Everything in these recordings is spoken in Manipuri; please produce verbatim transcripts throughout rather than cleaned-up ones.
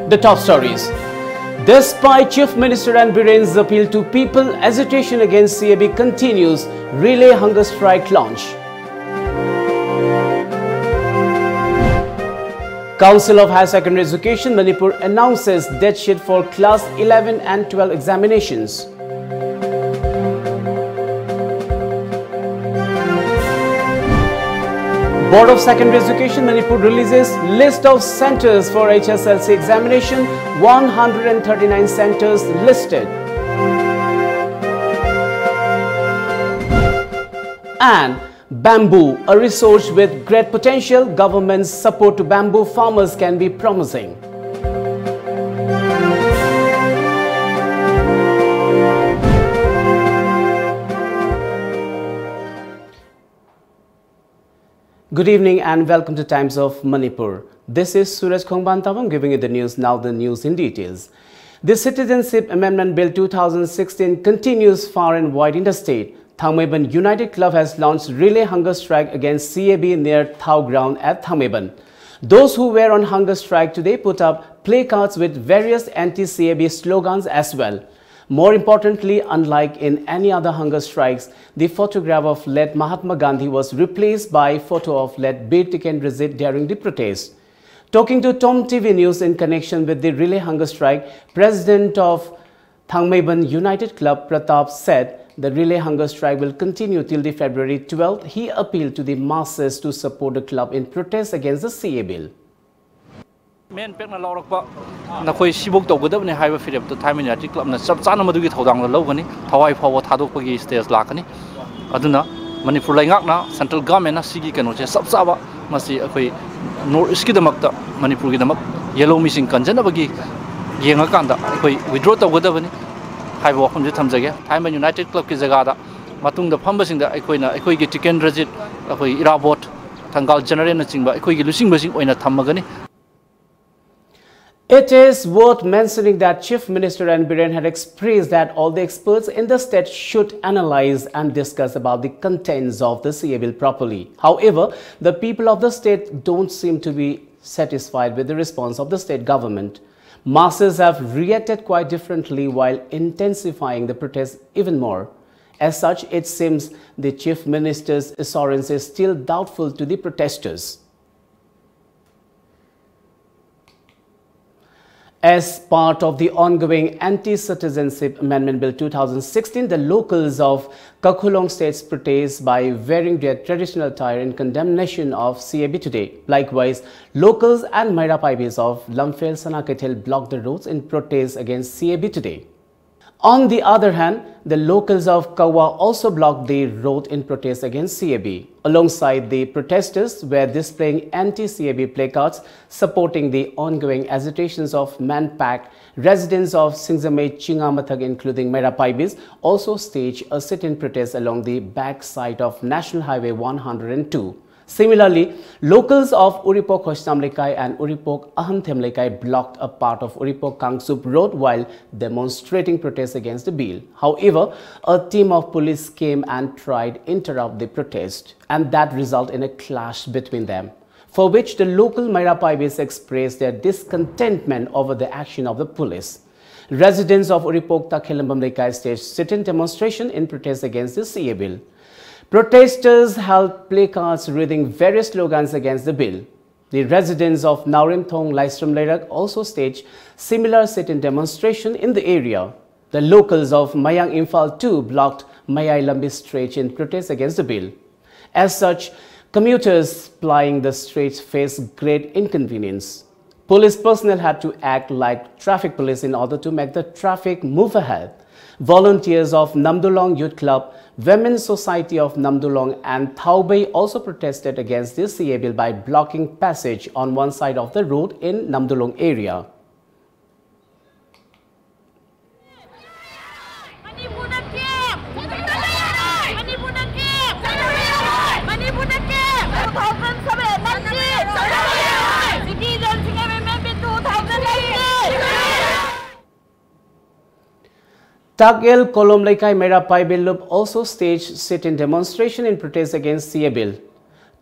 The top stories. Despite Chief Minister N Biren's appeal to people, agitation against C A B continues. Relay hunger strike launch. Council of Higher Secondary Education Manipur announces date sheet for class eleven and twelve examinations. Board of Secondary Education Manipur releases list of centers for H S L C examination, one hundred thirty-nine centers listed. And bamboo, a resource with great potential, government's support to bamboo farmers can be promising. Good evening and welcome to Times of Manipur. This is Suraj Khongban Tabam giving you the news. Now the news in details. The Citizenship Amendment Bill two thousand sixteen continues far and wide in the state. Thangmeiban United Club has launched relay hunger strike against C A B near Thao Ground at Thangmeiban. Those who were on hunger strike today put up placards with various anti-C A B slogans as well. More importantly, unlike in any other hunger strikes, the photograph of late Mahatma Gandhi was replaced by photo of late Bir Tikendrajit during the protest. Talking to Tom T V News in connection with the relay hunger strike, President of Thangmeiban United Club Pratap said the relay hunger strike will continue till the February twelfth. He appealed to the masses to support the club in protest against the C A bill. ꯃꯦꯟ ꯄꯦꯛꯅ ꯂꯥꯎꯔꯛꯄ ꯅꯈꯣꯏ ꯁꯤꯐꯧ ꯇꯧꯒꯗꯕꯅꯤ ꯍꯥꯏꯕ ꯐꯤꯔꯦꯞꯇꯨ ꯊꯥꯏꯃꯩ ꯌꯨꯅꯥꯏꯇꯦꯠ ꯀ꯭ꯂꯕꯅ ꯆꯞ ꯆꯥꯅ ꯃꯗꯨꯒꯤ ꯊꯧꯗꯥꯡꯗ ꯂꯧꯒꯅꯤ꯫ ꯊꯋꯥꯏ ꯐꯥꯎꯕ ꯊꯥꯗꯣꯛꯄꯒꯤ ꯁ꯭ꯇꯦꯖ ꯂꯥꯛꯀꯅꯤ꯫ ꯑꯗꯨꯅ ꯃꯅꯤꯄꯨꯔ ꯂꯩꯉꯥꯛꯅ, ꯁꯦꯟꯇ꯭ꯔꯦꯜ ꯒꯚꯔꯟꯃꯦꯟꯠꯅ ꯁꯤꯒꯤ ꯀꯩꯅꯣꯁꯦ ꯆꯞ ꯆꯥꯕ, ꯃꯁꯤ ꯑꯩꯈꯣꯏ ꯅꯣꯔꯠ ꯏꯁ꯭ꯠꯀꯤꯗꯃꯛꯇ, ꯃꯅꯤꯄꯨꯔꯒꯤꯗꯃꯛ ꯌꯦꯜꯍꯧꯃꯤꯁꯤꯡ ꯀꯟꯖꯅꯕꯒꯤ ꯌꯦꯡꯉꯀꯥꯟꯗ ꯑꯩꯈꯣꯏ ꯋꯤꯗ꯭ꯔꯣ ꯇꯧꯒꯗꯕꯅꯤ ꯍꯥꯏꯕ ꯋꯥꯐꯝꯁꯦ ꯊꯝꯖꯒꯦ꯫ ꯊꯥꯏꯃꯩ ꯌꯨꯅꯥꯏꯇꯦꯠ ꯀ꯭ꯂꯕꯀꯤ ꯖꯒꯥꯗ ꯃꯇꯨꯡꯗ ꯐꯝꯕꯁꯤꯡꯗ ꯑꯩꯈꯣꯏꯅ ꯑꯩꯈꯣꯏꯒꯤ ꯇꯤꯀꯦꯟꯗ꯭ꯔꯖꯤꯠ, ꯑꯩꯈꯣꯏ ꯏꯔꯥꯕꯣꯠ, ꯊꯪꯒꯥꯜ ꯖꯦꯅꯔꯦꯜꯅꯆꯤꯡꯕ ꯑꯩꯈꯣꯏꯒꯤ ꯂꯨꯆꯤꯡꯕꯁꯤꯡ ꯑꯣꯏꯅ ꯊꯝꯃꯒꯅꯤ꯫ It is worth mentioning that Chief Minister N Biren had expressed that all the experts in the state should analyze and discuss about the contents of the C A bill properly. However, the people of the state don't seem to be satisfied with the response of the state government. Masses have reacted quite differently while intensifying the protest even more. As such, it seems the Chief Minister's assurance is still doubtful to the protesters. As part of the ongoing Anti-Citizenship Amendment Bill two thousand sixteen, the locals of Kakhulong staged protests by wearing their traditional attire in condemnation of C A B today. Likewise, locals and Meira Paibis of Lamphel Sanakeithel blocked the roads in protest against C A B today. On the other hand, the locals of Kawa also blocked the road in protest against C A B. Alongside the protesters were displaying anti-C A B placards supporting the ongoing agitations of MANPAC. Residents of Singjamei Chingamathak, including Meira Paibis, also staged a sit-in protest along the back side of National Highway one hundred and two. Similarly, locals of Uripok Khoshnam Leikai and Uripok Ahamthem Leikai blocked a part of Uripok Kangsup Road while demonstrating protest against the bill. However, a team of police came and tried interrupt the protest, and that resulted in a clash between them, for which the local Meira Paibis expressed their discontentment over the action of the police. Residents of Uripok Takhelambam Leikai staged sit-in demonstration in protest against the C A bill. Protesters held placards reading various slogans against the bill. The residents of Naorimthong Laisram Leirak also staged similar sit-in demonstration in the area. The locals of Mayang Imphal too blocked Mayai Lambi stretch in protest against the bill. As such, commuters plying the streets face great inconvenience. Police personnel had to act like traffic police in order to make the traffic move ahead. Volunteers of Namdulong Youth Club, Women's Society of Namdulong and Thaubei also protested against this C A bill by blocking passage on one side of the road in Namdulong area. Takel Kolom Leikai Meira Paibil Lup also staged sit-in demonstration in protest against C A bill.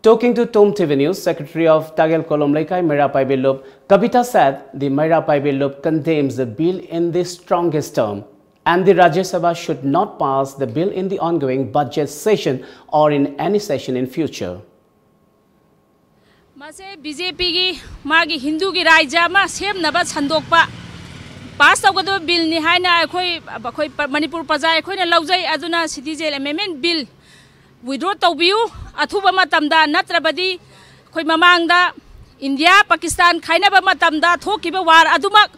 Talking to Tom T V News, Secretary of Tagel Kolom Leikai, Meira Paibi Lup, Kavita said the Meira Paibi Lup condemns the bill in the strongest term, and the Rajya Sabha should not pass the bill in the ongoing budget session or in any session in future. ꯃꯁꯦ ꯕꯤ ꯖꯦ ꯄꯤꯒꯤ ꯃꯥꯒꯤ ꯍꯤꯟꯗꯨꯒꯤ ꯔꯥꯏꯖ ꯑꯃ ꯁꯦꯝꯅꯕ ꯁꯟꯗꯣꯛꯄ ꯄꯥꯁ ꯇꯧꯒꯗꯕ ꯕꯤꯜꯅꯤ ꯍꯥꯏꯅ ꯑꯩꯈꯣꯏ ꯑꯩꯈꯣꯏ ꯃꯅꯤꯄꯨꯔ ꯄ꯭ꯔꯖꯥ ꯑꯩꯈꯣꯏꯅ ꯂꯧꯖꯩ꯫ ꯑꯗꯨꯅ ꯁꯤꯇꯤꯖꯦꯟ ꯑꯦꯃꯦꯟꯃꯦꯟ ꯕꯤꯜ ꯋꯤꯗ꯭ꯔꯣ ꯇꯧꯕꯤꯌꯨ꯫ ꯑꯊꯨꯕ ꯃꯇꯝꯗ, ꯅꯠꯇ꯭ꯔꯕꯗꯤ ꯑꯩꯈꯣꯏ ꯃꯃꯥꯡꯗ ꯏꯟꯗꯤꯌꯥ ꯄꯥꯀꯤꯁꯇꯥꯟ ꯈꯥꯏꯅꯕ ꯃꯇꯝꯗ ꯊꯣꯛꯈꯤꯕ ꯋꯥꯔ ꯑꯗꯨꯃꯛ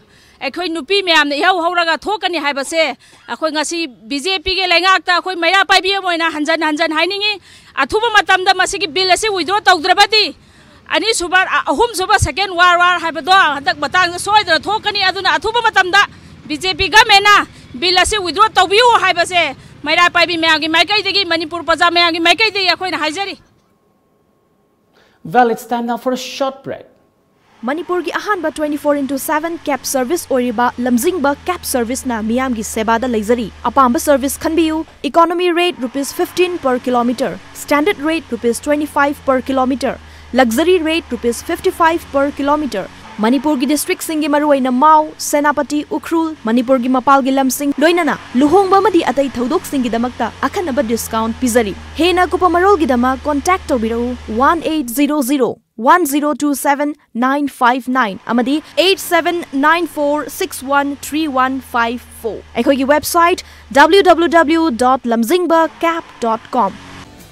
ꯑꯩꯈꯣꯏ ꯅꯨꯄꯤ ꯃꯌꯥꯝꯅ ꯏꯍꯧ ꯍꯧꯔꯒ ꯊꯣꯛꯀꯅꯤ ꯍꯥꯏꯕꯁꯦ ꯑꯩꯈꯣꯏ ꯉꯁꯤ ꯕꯤ ꯖꯦ ꯄꯤꯒꯤ ꯂꯩꯉꯥꯛꯇ ꯑꯩꯈꯣꯏ ꯃꯩꯔꯥ ꯄꯥꯏꯕꯤ ꯑꯃ ꯑꯣꯏꯅ ꯍꯟꯖꯟ ꯍꯟꯖꯟ ꯍꯥꯏꯅꯤꯡꯉꯤ꯫ ꯑꯊꯨꯕ ꯃꯇꯝꯗ ꯃꯁꯤꯒꯤ ꯕꯤꯜ ꯑꯁꯤ ꯋꯤꯗ꯭ꯔꯣ ꯇꯧꯗ꯭ꯔꯕꯗꯤ ꯑꯅꯤꯁꯨꯕ, ꯑ-, ꯑꯍꯨꯝꯁꯨꯕ ꯁꯦꯀꯦꯟ ꯋꯥꯔ ꯋꯥꯔ ꯍꯥꯏꯕꯗꯣ ꯍꯟꯗꯛ ꯃꯇꯥꯡꯗ ꯁꯣꯏꯗꯅ ꯊꯣꯛꯀꯅꯤ꯫ ꯑꯗꯨꯅ ꯑꯊꯨꯕ ꯃꯇꯝꯗ ꯕꯤ ꯖꯦ ꯄꯤ ꯒꯃꯦꯟꯅ ꯕꯤꯜ ꯑꯁꯤ ꯋꯤꯗ꯭ꯔꯣ ꯇꯧꯕꯤꯌꯨ ꯍꯥꯏꯕꯁꯦ ꯃꯩꯔꯥ ꯄꯥꯏꯕꯤ ꯃꯌꯥꯝꯒꯤ ꯃꯥꯏꯀꯩꯗꯒꯤ, ꯃꯅꯤꯄꯨꯔ ꯄ꯭ꯔꯖꯥ ꯃꯌꯥꯝꯒꯤ ꯃꯥꯏꯀꯩꯗꯒꯤ ꯑꯩꯈꯣꯏꯅ ꯍꯥꯏꯖꯔꯤ꯫ Well, it's time now for a short break. ꯃꯅꯤꯄꯨꯔꯒꯤ ꯑꯍꯥꯟꯕ twenty four into seven cab service ꯑꯣꯏꯔꯤꯕ ꯂꯝꯖꯤꯡꯕ cab serviceꯅ ꯃꯤꯌꯥꯝꯒꯤ ꯁꯦꯕꯥꯗ ꯂꯩꯖꯔꯤ꯫ ꯑꯄꯥꯝꯕ service ꯈꯟꯕꯤꯌꯨ꯫ Economy rate rupees fifteen per kilometer, standard rate rupees twenty five per kilometer, luxury rate rupees fifty five per kilometer꯫ ꯃꯅꯤꯄꯨꯔꯒꯤ districtꯁꯤꯡꯒꯤ ꯃꯔꯨꯑꯣꯏꯅ ꯃꯥꯎ, ꯁꯦꯅꯥꯄꯇꯤ, ꯎꯈ꯭ꯔꯨꯜ, ꯃꯅꯤꯄꯨꯔꯒꯤ ꯃꯄꯥꯜꯒꯤ ꯂꯝꯁꯤꯡ, ꯂꯣꯏꯅꯅ ꯂꯨꯍꯣꯡꯕ ꯑꯃꯗꯤ ꯑꯇꯩ ꯊꯧꯗꯣꯛꯁꯤꯡꯒꯤꯗꯃꯛꯇ ꯑꯈꯟꯅꯕ discount ꯄꯤꯖꯔꯤ꯫ ꯍꯦꯟꯅ ꯑꯀꯨꯞꯄ ꯃꯔꯣꯜꯒꯤꯗꯃꯛ contact ꯇꯧꯕꯤꯔꯛꯎ one eight zero zero one zero two seven nine five nine ꯑꯃꯗꯤ eight seven nine four six one three one five four꯫ ꯑꯩꯈꯣꯏꯒꯤ website W W W dot lamzingba cab dot com.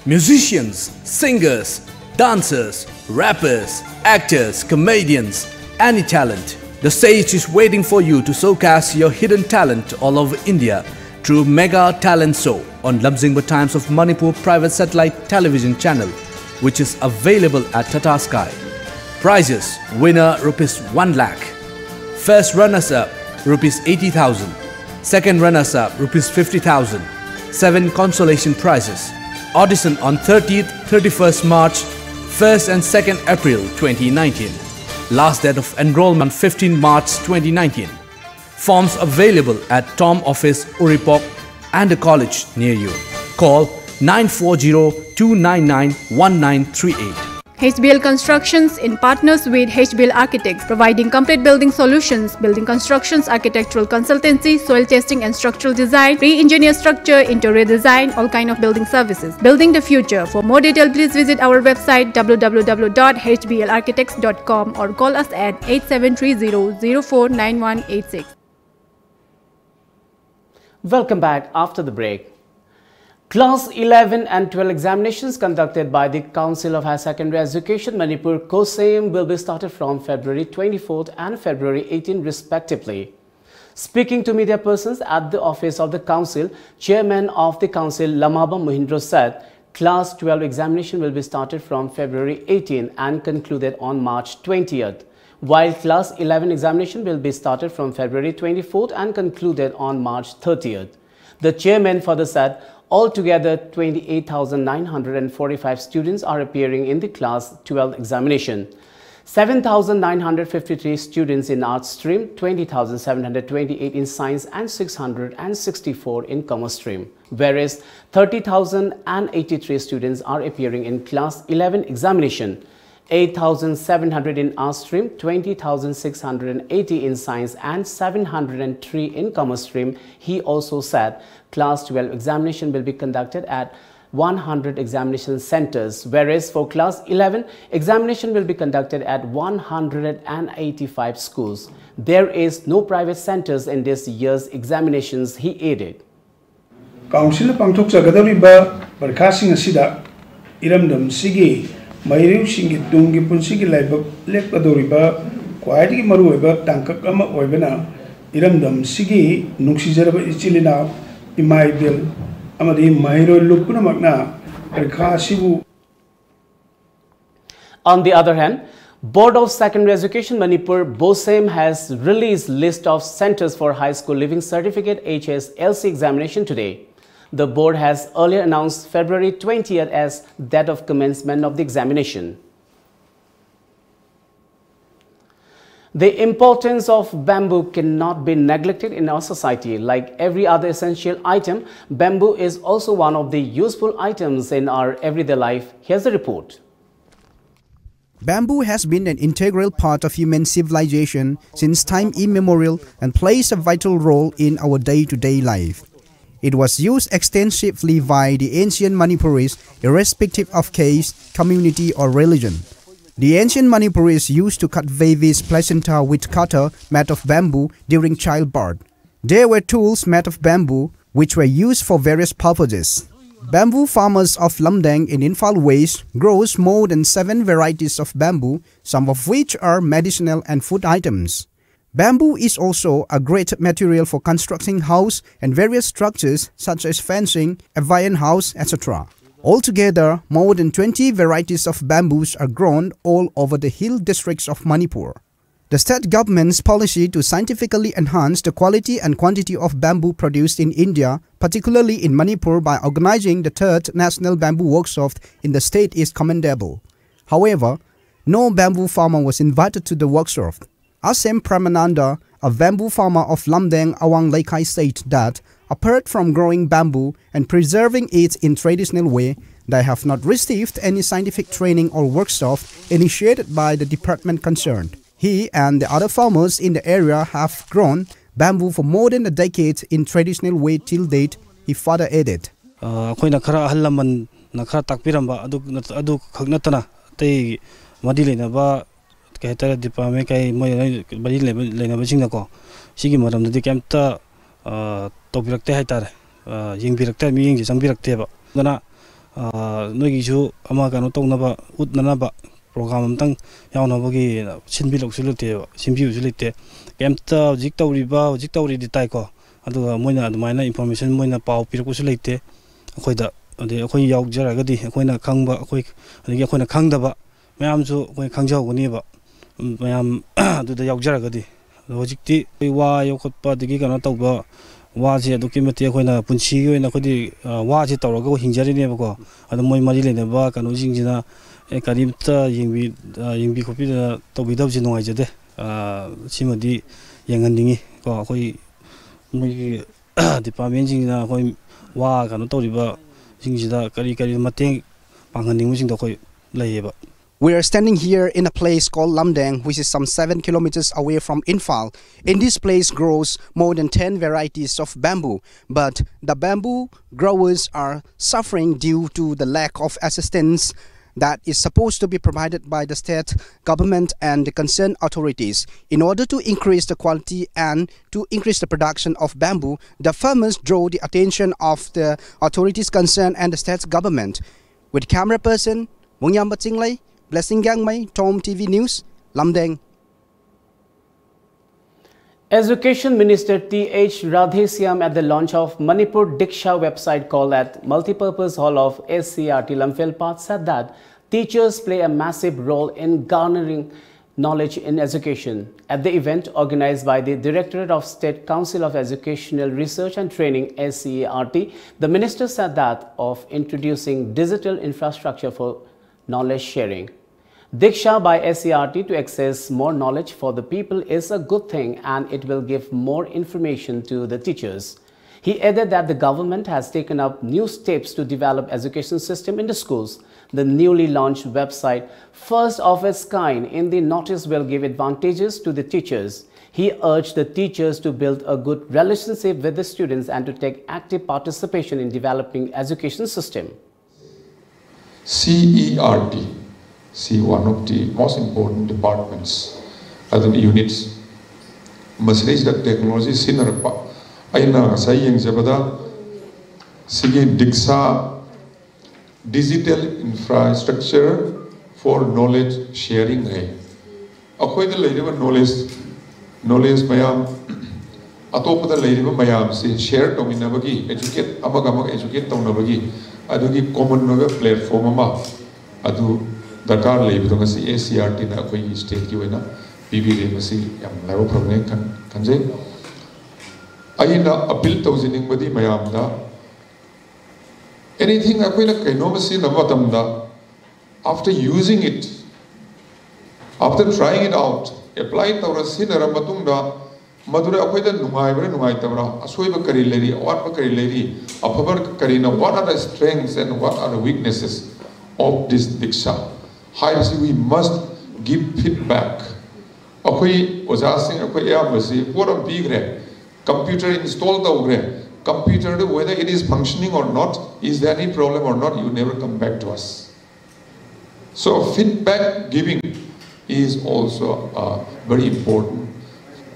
Musicians, singers, dancers, rappers, actors, comedians, any talent. The stage is waiting for you to showcase your hidden talent all over India through Mega Talent Show on Lamzingba Times of Manipur private satellite television channel, which is available at Tata Sky. Prizes: winner rupees one lakh, first runners up rupees eighty thousand, second runners up rupees fifty thousand, seven consolation prizes. Audition on thirtieth, thirty-first March, first and second April twenty nineteen. Last date of enrollment fifteen March twenty nineteen. Forms available at Tom Office, Uripok, and a college near you. Call nine four zero two nine nine one nine three eight. H B L Constructions, in partners with H B L Architects, providing complete building solutions, building constructions, architectural consultancy, soil testing and structural design, pre-engineer structure, interior design, all kind of building services. Building the future. For more detail, please visit our website w w w dot h b l architects dot com or call us at eight seven three zero zero four nine one eight six. Welcome back after the break. Class eleven and twelve examinations conducted by the Council of Higher Secondary Education Manipur, COHSEM, will be started from February twenty-fourth and February eighteen respectively. Speaking to media persons at the office of the council, chairman of the council, Lamhabam Mohindro, said class twelve examination will be started from February eighteen and concluded on March twentieth, while class eleven examination will be started from February twenty-fourth and concluded on March thirtieth. The chairman further said altogether twenty-eight thousand nine hundred forty-five students are appearing in the class twelve examination. Seven thousand nine hundred fifty-three students in arts stream, twenty thousand seven hundred twenty-eight in science and six hundred sixty-four in commerce stream, whereas thirty thousand eighty-three students are appearing in class eleven examination. Eight thousand seven hundred in arts stream, twenty thousand six hundred eighty in science and seven hundred three in commerce stream. He also said class twelve examination will be conducted at one hundred examination centers, whereas for class eleven, examination will be conducted at one hundred eighty-five schools. There is no private centers in this year's examinations, he added. ꯀꯥꯎꯟꯁꯤꯜꯅ ꯄꯥꯡꯊꯣꯛꯆꯒꯗꯧꯔꯤꯕ ꯄꯔꯤꯈꯥꯁꯤꯡ ꯑꯁꯤꯗ ꯏꯔꯝꯗꯝꯁꯤꯒꯤ ꯃꯍꯩꯔꯣꯏꯁꯤꯡꯒꯤ ꯇꯨꯡꯒꯤ ꯄꯨꯟꯁꯤꯒꯤ ꯂꯥꯏꯕꯛ ꯂꯦꯞꯀꯗꯧꯔꯤꯕ ꯈ꯭ꯋꯥꯏꯗꯒꯤ ꯃꯔꯨꯑꯣꯏꯕ ꯇꯥꯡꯀꯛ ꯑꯃ ꯑꯣꯏꯕꯅ, ꯏꯔꯝꯗꯝꯁꯤꯒꯤ ꯅꯨꯡꯁꯤꯖꯔꯕ ꯏꯆꯤꯜ ꯏꯅꯥꯎ, ꯏꯃꯥ ꯏꯕꯦꯜ ꯑꯃꯗꯤ ꯃꯍꯩꯔꯣꯏ ꯂꯨꯞ ꯄꯨꯝꯅꯃꯛꯅ ꯄꯔꯤꯈꯥ ꯑꯁꯤꯕꯨ On the other hand, Board of Secondary Education Manipur, BOSEM, has released list of centers for high school leaving certificate, H S L C, examination today. The board has earlier announced February twentieth as date of commencement of the examination. The importance of bamboo cannot be neglected in our society. Like every other essential item, bamboo is also one of the useful items in our everyday life. Here's the report. Bamboo has been an integral part of human civilization since time immemorial and plays a vital role in our day to day life. It was used extensively by the ancient Manipuris, irrespective of caste, community, or religion. The ancient Manipuris used to cut babies' placenta with cutter made of bamboo during childbirth. There were tools made of bamboo which were used for various purposes. Bamboo farmers of Lumdang in Imphal West grows more than seven varieties of bamboo, some of which are medicinal and food items. Bamboo is also a great material for constructing house and various structures such as fencing, a vian house, et cetera. Altogether, more than twenty varieties of bamboos are grown all over the hill districts of Manipur. The state government's policy to scientifically enhance the quality and quantity of bamboo produced in India, particularly in Manipur, by organizing the third National Bamboo Workshop in the state is commendable. However, no bamboo farmer was invited to the workshop. Asem Premananda, a bamboo farmer of Lumdang Awang Leikai, said that apart from growing bamboo and preserving it in traditional way, they have not received any scientific training or workshop initiated by the department concerned. He and the other farmers in the area have grown bamboo for more than a decade in traditional way till date, he further added. ꯑ, ꯑꯩꯈꯣꯏꯅ ꯈꯔ ꯑꯍꯜ ꯂꯃꯟꯅ ꯈꯔ ꯇꯥꯛꯄꯤꯔꯝꯕ ꯑꯗꯨ ꯅꯠ-, ꯑꯗꯨ ꯈꯛ ꯅꯠꯇꯅ ꯑꯇꯩ ꯃꯔꯤ ꯂꯩꯅꯕ, ꯀꯩ ꯍꯥꯏꯇꯥꯔꯦ, ꯗꯤꯄꯥꯔꯠꯃꯦꯟ ꯀꯩ ꯃꯣꯏ ꯃꯔꯤ ꯂꯩꯕ-, ꯂꯩꯅꯕꯁꯤꯡꯅꯀꯣ, ꯁꯤꯒꯤ ꯃꯔꯝꯗꯗꯤ ꯀꯩꯝꯇ, ꯑ, ꯇꯧꯕꯤꯔꯛꯇꯦ ꯍꯥꯏꯇꯥꯔꯦ꯫ ꯑ, ꯌꯦꯡꯕꯤꯔꯛꯇꯦ, ꯃꯤꯠꯌꯦꯡꯁꯦ ꯆꯪꯕꯤꯔꯛꯇꯦꯕ꯫ ꯑꯗꯨꯅ, ꯑ, ꯅꯣꯏꯒꯤꯁꯨ ꯑꯃ ꯀꯩꯅꯣ ꯇꯧꯅꯕ, ꯎꯠꯅꯅꯕ ꯄ꯭ꯔꯣꯒ꯭ꯔꯥꯝ ꯑꯝꯇꯪ ꯌꯥꯎꯅꯕꯒꯤ ꯁꯤꯟꯕꯤꯔꯛꯁꯨ ꯂꯩꯇꯦꯕ, ꯁꯤꯟꯕꯤꯕꯁꯨ ꯂꯩꯇꯦ꯫ ꯀꯩꯝꯇ ꯍꯧꯖꯤꯛ ꯇꯧꯔꯤꯕ, ꯍꯧꯖꯤꯛ ꯇꯧꯔꯤꯗꯤ ꯇꯥꯏꯀꯣ, ꯑꯗꯨꯒ ꯃꯣꯏꯅ ꯑꯗꯨꯃꯥꯏꯅ ꯏꯟꯐꯣꯔꯃꯦꯁꯟ ꯃꯣꯏꯅ ꯄꯥꯎ ꯄꯤꯔꯛꯄꯁꯨ ꯂꯩꯇꯦ ꯑꯩꯈꯣꯏꯗ꯫ ꯑꯗꯩ ꯑꯩꯈꯣꯏ ꯌꯥꯎꯖꯔꯒꯗꯤ ꯑꯩꯈꯣꯏꯅ ꯈꯪꯕ, ꯑꯩꯈꯣꯏ, ꯑꯗꯒꯤ ꯑꯩꯈꯣꯏꯅ ꯈꯪꯗꯕ ꯃꯌꯥꯝꯁꯨ ꯑꯩꯈꯣꯏ ꯈꯪꯖꯍꯧꯒꯅꯦꯕ, ꯃꯌꯥꯝ ꯑꯗꯨꯗ ꯌꯥꯎꯖꯔꯒꯗꯤ꯫ ꯑꯗꯣ ꯍꯧꯖꯤꯛꯇꯤ ꯑꯩꯈꯣꯏ ꯋꯥ ꯌꯣꯛꯈꯠꯄ ꯑꯗꯒꯤ ꯀꯩꯅꯣ ꯇꯧꯕ, ꯋꯥꯁꯦ ꯑꯗꯨꯛꯀꯤ ꯃꯇꯤꯛ ꯑꯩꯈꯣꯏꯅ ꯄꯨꯟꯁꯤꯒꯤ ꯑꯣꯏꯅ ꯑꯩꯈꯣꯏꯗꯤ, ꯑ, ꯋꯥꯁꯦ ꯇꯧꯔꯒ ꯍꯤꯡꯖꯔꯤꯅꯦꯕꯀꯣ꯫ ꯑꯗꯣ ꯃꯣꯏ ꯃꯔꯤ ꯂꯩꯅꯕ ꯀꯩꯅꯣꯁꯤꯡꯁꯤꯅ, ꯑꯦ, ꯀꯔꯤꯝꯇ ꯌꯦꯡꯕꯤ-, ꯑ, ꯌꯦꯡꯕꯤ ꯈꯣꯠꯄꯤꯗꯅ ꯇꯧꯕꯤꯗꯕꯁꯦ ꯅꯨꯡꯉꯥꯏꯖꯗꯦ꯫ ꯁꯤꯃꯗꯤ ꯌꯦꯡꯍꯟꯅꯤꯡꯉꯤ ꯀꯣ꯫ ꯑꯩꯈꯣꯏ ꯃꯣꯏꯒꯤ ꯗꯤꯄꯥꯔꯠꯃꯦꯟꯁꯤꯡꯁꯤꯅ ꯑꯩꯈꯣꯏ ꯋꯥ ꯀꯩꯅꯣ ꯇꯧꯔꯤꯕꯁꯤꯡꯁꯤꯗ ꯀꯔꯤ ꯀꯔꯤ ꯃꯇꯦꯡ ꯄꯥꯡꯍꯟꯅꯤꯡꯕꯁꯤꯡꯗꯣ ꯑꯩꯈꯣꯏ ꯂꯩꯌꯦꯕ꯫ We are standing here in a place called Lamdeng, which is some seven kilometers away from Imphal. In this place grows more than ten varieties of bamboo, but the bamboo growers are suffering due to the lack of assistance that is supposed to be provided by the state government and the concerned authorities. In order to increase the quality and to increase the production of bamboo, the farmers draw the attention of the authorities concerned and the state government. With camera person Wongyamba Chinglei, Blessing Gangmei, Tom T V News, Lamdeng. Education Minister Th Radheshyam at the launch of Manipur Diksha website called at Multipurpose Hall of S C E R T Lamphel Path said that teachers play a massive role in garnering knowledge in education. At the event organized by the Directorate of State Council of Educational Research and Training, S C E R T, the minister said that of introducing digital infrastructure for knowledge sharing. Diksha by S C E R T to access more knowledge for the people is a good thing, and it will give more information to the teachers. He added that the government has taken up new steps to develop education system in the schools. The newly launched website, first of its kind in the Northeast, will give advantages to the teachers. He urged the teachers to build a good relationship with the students and to take active participation in developing education system. C E R T, see, one of the most important departments, ꯑꯗꯨꯅ units, ꯃꯁꯤꯗꯩꯁꯤꯗ technology ꯁꯤꯖꯤꯟꯅꯔꯛꯄ꯫ ꯑꯩꯅ ꯉꯁꯥꯏ ꯌꯦꯡꯖꯕꯗ ꯁꯤꯒꯤ Diksha, Digital Infrastructure for Knowledge Sharing ꯍꯥꯏ꯫ ꯑꯩꯈꯣꯏꯗ ꯂꯩꯔꯤꯕ knowledge, knowledge ꯃꯌꯥꯝ ꯑꯇꯣꯞꯄꯗ ꯂꯩꯔꯤꯕ ꯃꯌꯥꯝꯁꯤ share ꯇꯧꯃꯤꯟꯅꯕꯒꯤ, educate, ꯑꯃꯒ ꯑꯃꯒ educate ꯇꯧꯅꯕꯒꯤ ꯑꯗꯨꯒꯤ common ꯑꯣꯏꯕ platform ꯑꯃ ꯑꯗꯨ ꯗꯔꯀꯥꯔ ꯂꯩꯕꯗꯣ ꯉꯁꯤ S C E R T ꯅ ꯑꯩꯈꯣꯏꯒꯤ state ꯀꯤ ꯑꯣꯏꯅ ꯄꯤꯕꯤꯔꯦ꯫ ꯃꯁꯤ ꯌꯥꯝ ꯂꯥꯏꯕꯛ ꯐꯕꯅꯦ ꯈꯟ-, ꯈꯟꯖꯩ꯫ ꯑꯩꯅ appeal ꯇꯧꯖꯅꯤꯡꯕꯗꯤ ꯃꯌꯥꯝꯗ, anything ꯑꯩꯈꯣꯏꯅ ꯀꯩꯅꯣꯝꯃ ꯁꯤꯖꯤꯟꯅꯕ ꯃꯇꯝꯗ, after using it, after trying it out, apply ꯇꯧꯔ ꯁꯤꯖꯤꯟꯅꯔ ꯃꯇꯨꯡꯗ ꯃꯗꯨꯗ ꯑꯩꯈꯣꯏꯗ ꯅꯨꯡꯉꯥꯏꯕ꯭ꯔꯥ ꯅꯨꯡꯉꯥꯏꯇꯕ꯭ꯔꯥ, ꯑꯁꯣꯏꯕ ꯀꯔꯤ ꯂꯩꯔꯤ, ꯑꯋꯥꯠꯄ ꯀꯔꯤ ꯂꯩꯔꯤ, ꯑꯐꯕ ꯀꯔꯤꯅ, what are the strengths and what are the weaknesses of this Diksha ꯍꯥꯏꯕꯁꯤ we must give feedback. ꯑꯩꯈꯣꯏ ꯑꯣꯖꯥꯁꯤꯡ ꯑꯩꯈꯣꯏ ꯑꯌꯥꯝꯕꯁꯤ ꯄꯣꯠ ꯑꯃ ꯄꯤꯈ꯭ꯔꯦ, ꯀꯝꯄ꯭ꯌꯨꯇꯔ ꯏꯟꯁꯇꯣꯜ ꯇꯧꯈ꯭ꯔꯦ, ꯀꯝꯄ꯭ꯌꯨꯇꯔꯗ whether it is functioning or not, is there any problem or not, you never come back to us. So feedback giving is also a very important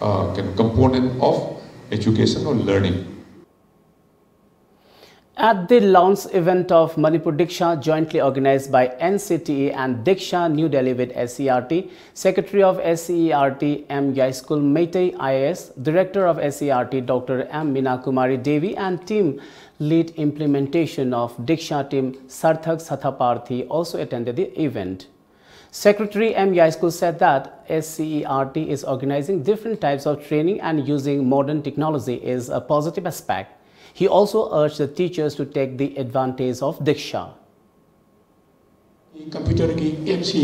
uh, component of education or learning. At the launch event of Manipur Diksha, jointly organized by N C T E and Diksha New Delhi with S C E R T, Secretary of S C E R T M Yaiskul Meitei I A S, Director of S C E R T Doctor M Meena Kumari Devi and team lead implementation of Diksha team Sarthak Sathaparthi also attended the event. Secretary M Yaiskul said that S C E R T is organizing different types of training and using modern technology is a positive aspect. He also urged the teachers to take the advantage of Diksha. ꯀꯝꯄ꯭ꯌꯨꯇꯔꯒꯤ ꯑꯦꯞꯁꯤ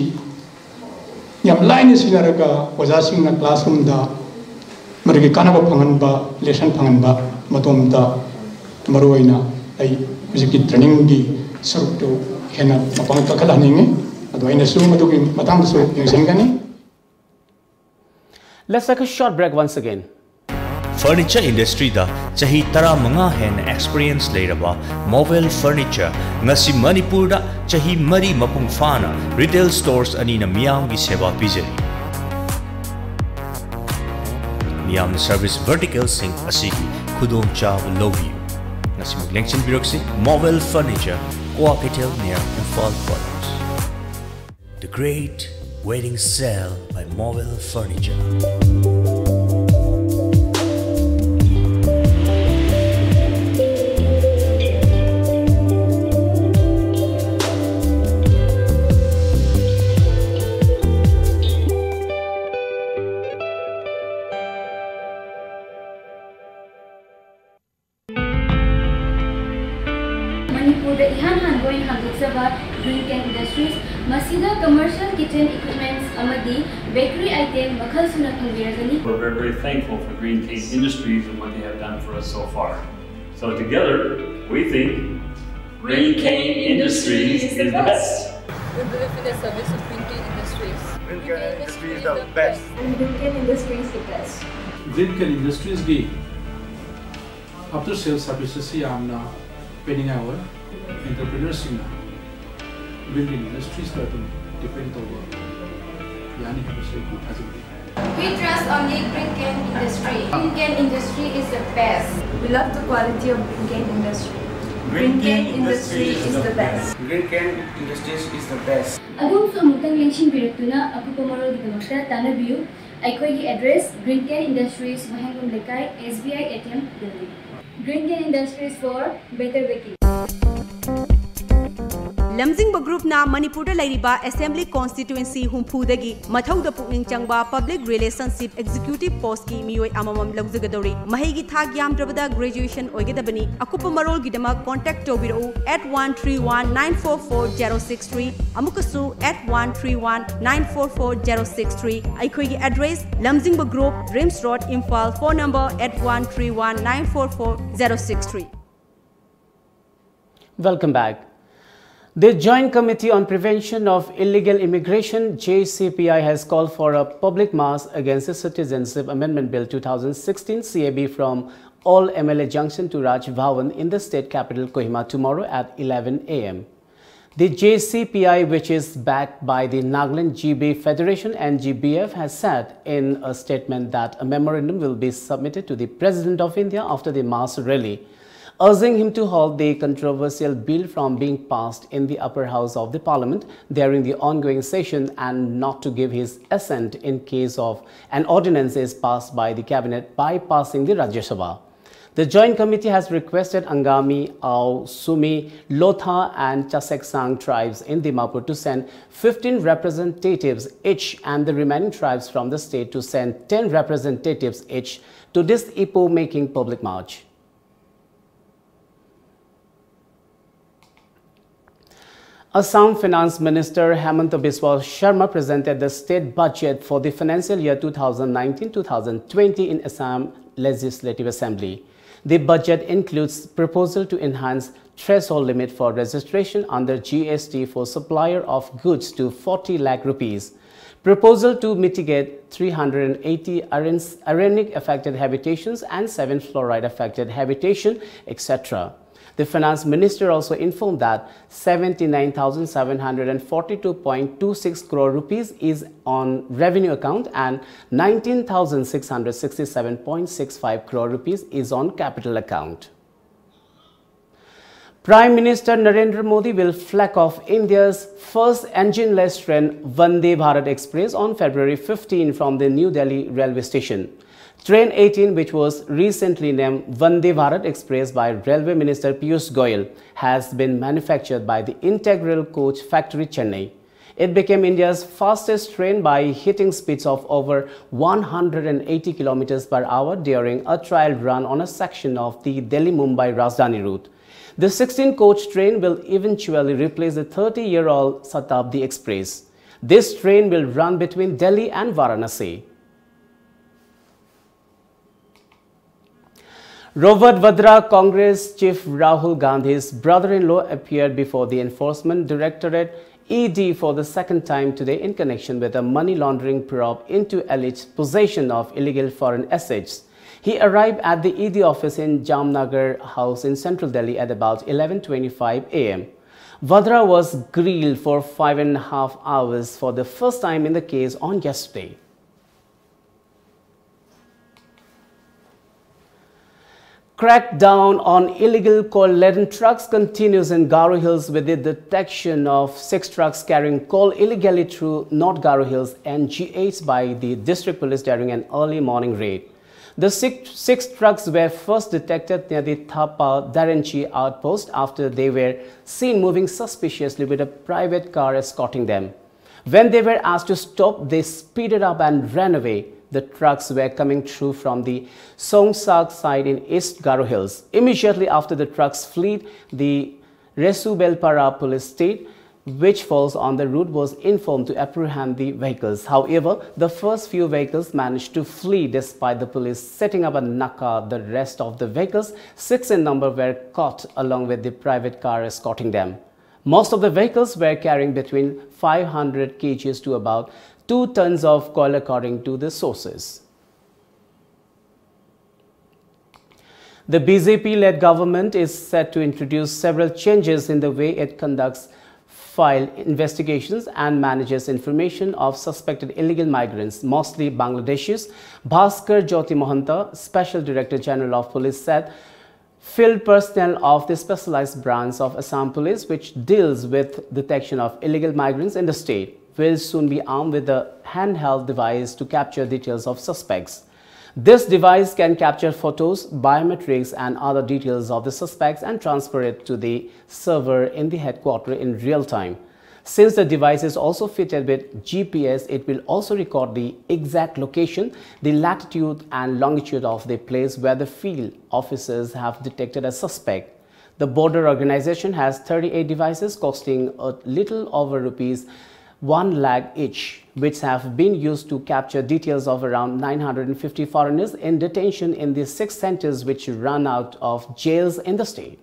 ꯌꯥꯝ ꯂꯥꯏꯅ ꯁꯤꯖꯤꯟꯅꯔꯒ ꯑꯣꯖꯥꯁꯤꯡꯅ ꯀ꯭ꯂꯥꯁꯔꯨꯝꯗ ꯃꯗꯨꯒꯤ ꯀꯥꯟꯅꯕ ꯐꯪꯍꯟꯕ, ꯂꯦꯁꯟ ꯐꯪꯍꯟꯕ, ꯃꯇꯣꯝꯇ ꯃꯔꯨꯑꯣꯏꯅ ꯑꯩ ꯍꯧꯖꯤꯛꯀꯤ ꯇ꯭ꯔꯦꯅꯤꯡꯒꯤ ꯁꯔꯨꯛꯇꯨ ꯍꯦꯟꯅ ꯃꯄꯥꯡꯒꯜ ꯀꯟꯈꯠꯍꯟꯅꯤꯡꯉꯤ꯫ ꯑꯗꯣ ꯑꯩꯅꯁꯨ ꯃꯗꯨꯒꯤ ꯃꯇꯥꯡꯗꯁꯨ ꯌꯦꯡꯁꯤꯟꯒꯅꯤ꯫ Let's take a short break once again. Furniture industryꯗ ꯆꯍꯤ ꯇꯔꯥꯃꯉꯥ ꯍꯦꯟꯅ experience ꯂꯩꯔꯕ Movel Furniture ꯉꯁꯤ ꯃꯅꯤꯄꯨꯔꯗ ꯆꯍꯤ ꯃꯔꯤ ꯃꯄꯨꯡ ꯐꯥꯅ retail stores ꯑꯅꯤꯅ ꯃꯤꯌꯥꯝꯒꯤ ꯁꯦꯕꯥ ꯄꯤꯖꯔꯤ꯫ ꯃꯤꯌꯥꯝꯅ service verticalꯁꯤꯡ ꯑꯁꯤꯒꯤ ꯈꯨꯗꯣꯡꯆꯥꯕ ꯂꯧꯕꯤꯌꯨ꯫ ꯉꯁꯤꯃꯛ ꯂꯦꯡꯁꯤꯟꯕꯤꯔꯛꯁꯤ Movel Furniture, Kwa Keitel near Imphal College. The Great Wedding Sale by Movel Furniture. ꯃꯅꯤꯄꯨꯔꯗ ꯏꯍꯥꯟ ꯍꯥꯟꯕ ꯑꯣꯏꯅ ꯍꯥꯡꯗꯣꯛꯆꯕ Green Can Industries, ꯃꯁꯤꯗ commercial kitchen equipments ꯑꯃꯗꯤ bakery item ꯃꯈꯜ ꯁꯨꯅ ꯐꯪꯕꯤꯔꯒꯅꯤ꯫ We're very, very thankful for Green Cane Industries and what they have done for us so far. So together, we think Green Cane Industries is the best. We believe in the service of Green Cane Industries. Green Can Industries is the best. And Green Can Industries the best. Green Can Industries ꯒꯤ after sales services ꯁꯤ ꯌꯥꯝꯅ ꯄꯦꯟꯅꯤꯡꯉꯥꯏ ꯑꯣꯏ꯫ Entrepreneurs ꯁꯤꯡꯅ Green Can Industries ꯇ ꯑꯗꯨꯝ depend ꯇꯧꯕ ꯌꯥꯅꯤ ꯍꯥꯏꯕꯁꯤ ꯑꯩꯒꯤ ꯊꯥꯖꯕꯅꯤ꯫ We trust only Green Can Industry. Green Can Industry is the best. We love the quality of Green Can Industry. Green Can Industry is the best. Green Can Industries is the best. ꯑꯗꯣꯝꯁꯨ ꯑꯃꯨꯛꯇꯪ ꯂꯦꯡꯁꯤꯟꯕꯤꯔꯛꯇꯨꯅ ꯑꯀꯨꯞꯄ ꯃꯔꯣꯜꯒꯤꯗꯃꯛꯇ ꯇꯥꯟꯅꯕꯤꯌꯨ꯫ ꯑꯩꯈꯣꯏꯒꯤ address: Green Can Industries, ꯋꯥꯍꯦꯡꯕꯝ ꯂꯩꯀꯥꯏ, S B I A T M building. Green Can Industries for better baking. ꯂꯝꯖꯤꯡꯕ ꯒ꯭ꯔꯨꯞꯅ ꯃꯅꯤꯄꯨꯔꯗ ꯂꯩꯔꯤꯕ ꯑꯦꯁꯦꯝꯕ꯭ꯂꯤ ꯀꯣꯟꯁꯇꯤꯇ꯭ꯋꯦꯟꯁꯤ ꯍꯨꯝꯐꯨꯗꯒꯤ ꯃꯊꯧꯗ ꯄꯨꯛꯅꯤꯡ ꯆꯪꯕ ꯄꯕ꯭ꯂꯤꯛ ꯔꯤꯂꯦꯁꯟꯁꯤꯞ ꯑꯦꯛꯖꯤꯀ꯭ꯌꯨꯇꯤꯚ ꯄꯣꯁꯀꯤ ꯃꯤꯑꯣꯏ ꯑꯃꯃꯝ ꯂꯧꯖꯒꯗꯧꯔꯤ꯫ ꯃꯍꯩꯒꯤ ꯊꯥꯛ ꯌꯥꯝꯗ꯭ꯔꯕꯗ ꯒ꯭ꯔꯦꯖꯨꯑꯦꯁꯟ ꯑꯣꯏꯒꯗꯕꯅꯤ꯫ ꯑꯀꯨꯞꯄ ꯃꯔꯣꯜꯒꯤꯗꯃꯛ ꯀꯣꯟꯇꯦꯛ ꯇꯧꯕꯤꯔꯛꯎ at one three one nine four four zero six three, ꯑꯃꯨꯛꯀꯁꯨ at one three one nine four four zero six three꯫ ꯑꯩꯈꯣꯏꯒꯤ address: ꯂꯝꯖꯤꯡꯕ group, RIMS road, Imphal. Phone number at one three one nine four four zero six three. Welcome back. The Joint Committee on Prevention of Illegal Immigration, J C P I, has called for a public mass against the Citizenship Amendment Bill two thousand sixteen, C A B, from All M L A Junction to Raj Bhavan in the state capital Kohima tomorrow at eleven a m. The J C P I, which is backed by the Nagaland G B Federation and G B F, has said in a statement that a memorandum will be submitted to the President of India after the mass rally, urging him to halt the controversial bill from being passed in the upper house of the parliament during the ongoing session and not to give his assent in case of an ordinance is passed by the cabinet bypassing the Rajya Sabha. The Joint Committee has requested Angami, Ao, Sumi, Lotha and Chaseksang tribes in Dimapur to send fifteen representatives each and the remaining tribes from the state to send ten representatives each to this Ipo making public march. Assam Finance Minister Himanta Biswa Sarma presented the state budget for the financial year two thousand nineteen two thousand twenty in Assam Legislative Assembly. The budget includes proposal to enhance threshold limit for registration under G S T for supplier of goods to forty lakh rupees, proposal to mitigate three hundred eighty arens-, arsenic affected habitations and seven fluoride affected habitation, et cetera. The finance minister also informed that seventy-nine thousand seven hundred forty-two point two six crore rupees is on revenue account and nineteen thousand six hundred sixty-seven point six five crore rupees is on capital account. Prime Minister Narendra Modi will flag off India's first engine-less train, Vande Bharat Express, on February fifteen from the New Delhi railway station. Train eighteen, which was recently named Vande Bharat Express by Railway Minister Piyush Goyal, has been manufactured by the Integral Coach Factory, Chennai. It became India's fastest train by hitting speeds of over one hundred eighty kilometers per hour during a trial run on a section of the Delhi-Mumbai Rajdhani route. The sixteen-coach train will eventually replace the thirty-year-old Shatabdi Express. This train will run between Delhi and Varanasi. Robert Vadra, Congress chief Rahul Gandhi's brother-in-law, appeared before the Enforcement Directorate, E D, for the second time today in connection with a money laundering probe into alleged possession of illegal foreign assets. He arrived at the E D office in Jamnagar House in central Delhi at about eleven twenty-five a m. Vadra was grilled for five and a half hours for the first time in the case on yesterday. Crackdown on illegal coal-laden trucks continues in Garo Hills with the detection of six trucks carrying coal illegally through North Garo Hills N G H by the district police during an early morning raid. The six, six trucks were first detected near the Thapa Darenchi outpost after they were seen moving suspiciously with a private car escorting them. When they were asked to stop, they speeded up and ran away. The trucks were coming through from the Songsak side in East Garo Hills. Immediately after the trucks fled, the Resubelpara police state, which falls on the route, was informed to apprehend the vehicles. However, the first few vehicles managed to flee despite the police setting up a naka. The rest of the vehicles, six in number, were caught along with the private car escorting them. Most of the vehicles were carrying between five hundred kgs to about two tons of coal, according to the sources. The B J P-led government is set to introduce several changes in the way it conducts file investigations and manages information of suspected illegal migrants, mostly Bangladeshis. Bhaskar Jyoti Mahanta, Special Director General of Police, said field personnel of the specialized branch of Assam Police, which deals with detection of illegal migrants in the state, will soon be armed with a handheld device to capture details of suspects. This device can capture photos, biometrics, and other details of the suspects and transfer it to the server in the headquarters in real time. Since the device is also fitted with G P S, it will also record the exact location, the latitude and longitude of the place where the field officers have detected a suspect. The border organization has thirty-eight devices costing a little over rupees one lakh each, which have been used to capture details of around nine hundred fifty foreigners in detention in the six centers which run out of jails in the state.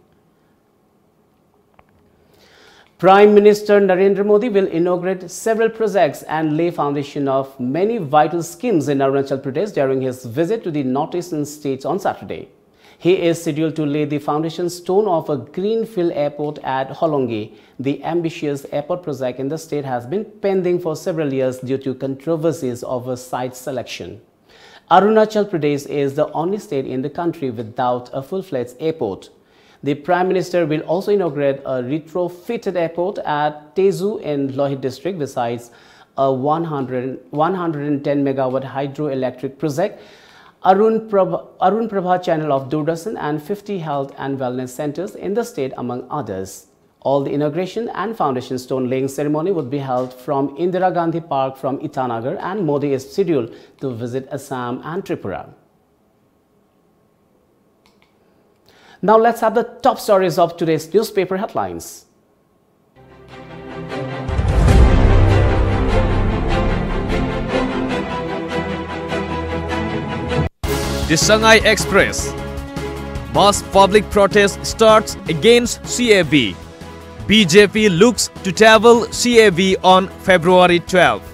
Prime Minister Narendra Modi will inaugurate several projects and lay foundation of many vital schemes in Arunachal Pradesh during his visit to the northeastern states on Saturday. He is scheduled to lay the foundation stone of a greenfield airport at Hollongi. The ambitious airport project in the state has been pending for several years due to controversies over site selection. Arunachal Pradesh is the only state in the country without a full-fledged airport. The Prime Minister will also inaugurate a retrofitted airport at Tezu in Lohit district, besides a one hundred, one hundred ten megawatt hydroelectric project, Arun Prabha, Arun Prabha channel of Doordarshan, and fifty health and wellness centers in the state, among others. All the inauguration and foundation stone laying ceremony would be held from Indira Gandhi Park from Itanagar, and Modi is scheduled to visit Assam and Tripura. Now let's have the top stories of today's newspaper headlines. The Sangai Express. Mass public protest starts against C A B. B J P looks to table C A B on February twelfth.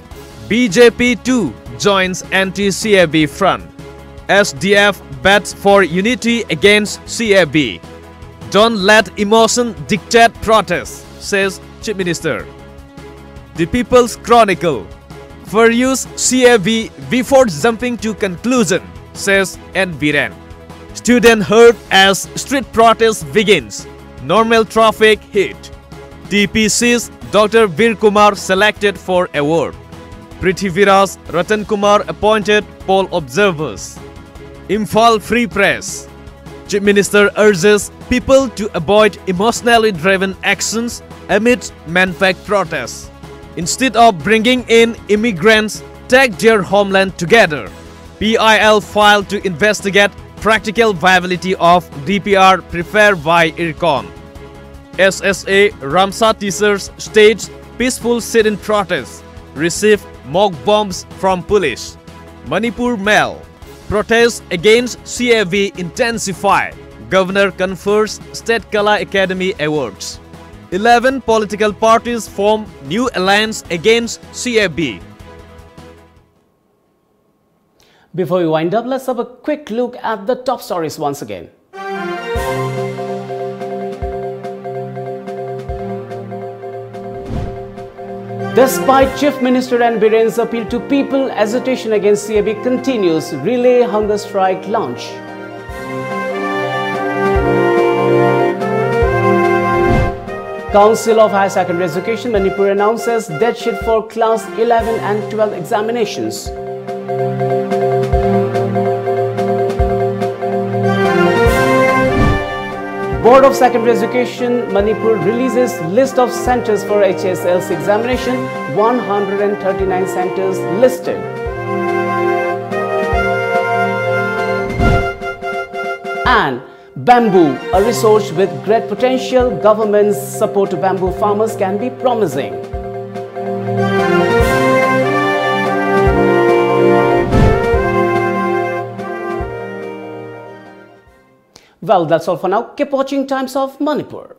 B J P too joins anti-C A B front. S D F bets for unity against C A B. "Don't let emotion dictate protest," says Chief Minister. The People's Chronicle. "Furious C A B before jumping to conclusion," says N Biren. Student hurt as street protest begins. Normal traffic hit. T P C's Doctor Bir Kumar selected for award. Prithviraj Ratan Kumar appointed poll observers. Imphal Free Press. Chief Minister urges people to avoid emotionally driven actions amid MANPAC protests. Instead of bringing in immigrants, take their homeland together. P I L filed to investigate practical viability of D P R prepared by IRCON. S S A Ramsa teachers staged peaceful sit-in protest, received mock bombs from police. Manipur Mail. Protests against C A B intensify. Governor confers State Kala Academy awards. Eleven political parties form new alliance against C A B. Before we wind up, let's have a quick look at the top stories once again. Despite Chief Minister N Biren's appeal to people, agitation against C A B continues. Relay hunger strike launch. Council of Higher Secondary Education Manipur announces date sheet for class eleven and twelve examinations. Board of Secondary Education Manipur releases list of centers for H S L C examination, one hundred thirty-nine centers listed. And Bamboo, a resource with great potential. Government's support to bamboo farmers can be promising. Well, that's all for now. Keep watching Times of Manipur.